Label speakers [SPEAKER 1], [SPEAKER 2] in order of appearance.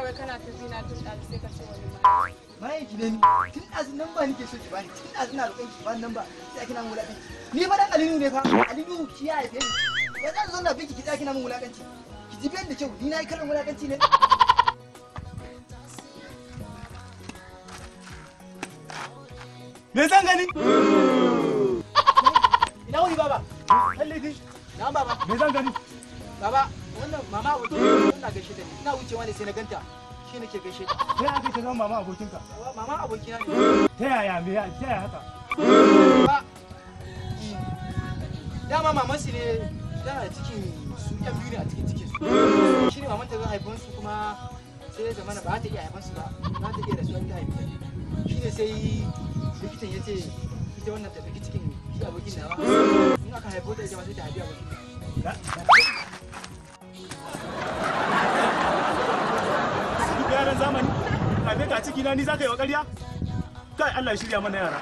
[SPEAKER 1] wai kana ta zina tun ɗazu sai ka ce wani ma.
[SPEAKER 2] Bayan ki ne ni tun ɗazu nan ba nake so ki bani, tun ɗazu na roƙon ki bani nan ba sai kina mun wulakanci. Ni fa dan Alinu ne fa, Alinu ki ya haife ni. Ya zan zo na biki ki tsaya kina mun wulakanci. Ki ji da kyau, ni na yi kalan wulakanci ne.
[SPEAKER 3] Me zan gani?
[SPEAKER 2] Ina wuni baba?
[SPEAKER 3] Lalle.
[SPEAKER 2] Na baba.
[SPEAKER 3] Me zan gani?
[SPEAKER 2] Baba, wannan mama abokin ina gaishe da ni. Ina wucewa ne sai na ganta. Shi nake gaishe ta.
[SPEAKER 3] Sai aka ce zama mama abokinka.
[SPEAKER 2] Mama abokina ne.
[SPEAKER 3] Ta yaya me ya ta yaya haka?
[SPEAKER 2] Ba. Dama maman su ne tana da cikin su yan biyu ne a cikin cikin su. Shi ne maman ta zo haifan su kuma sai ya zamana ba ta iya haifan su ba, ba ta iya rasuwa ta haifi. Shi ne sai likitan ya ce ita wannan ta ɗauki cikin shi abokin nawa. In aka haifo ta ita ma sai ta haifi abokin.
[SPEAKER 3] Duk yaran zamani, haife ka ciki na ni za ka yi wa ƙarya? Kai Allah ya shirya mana yara.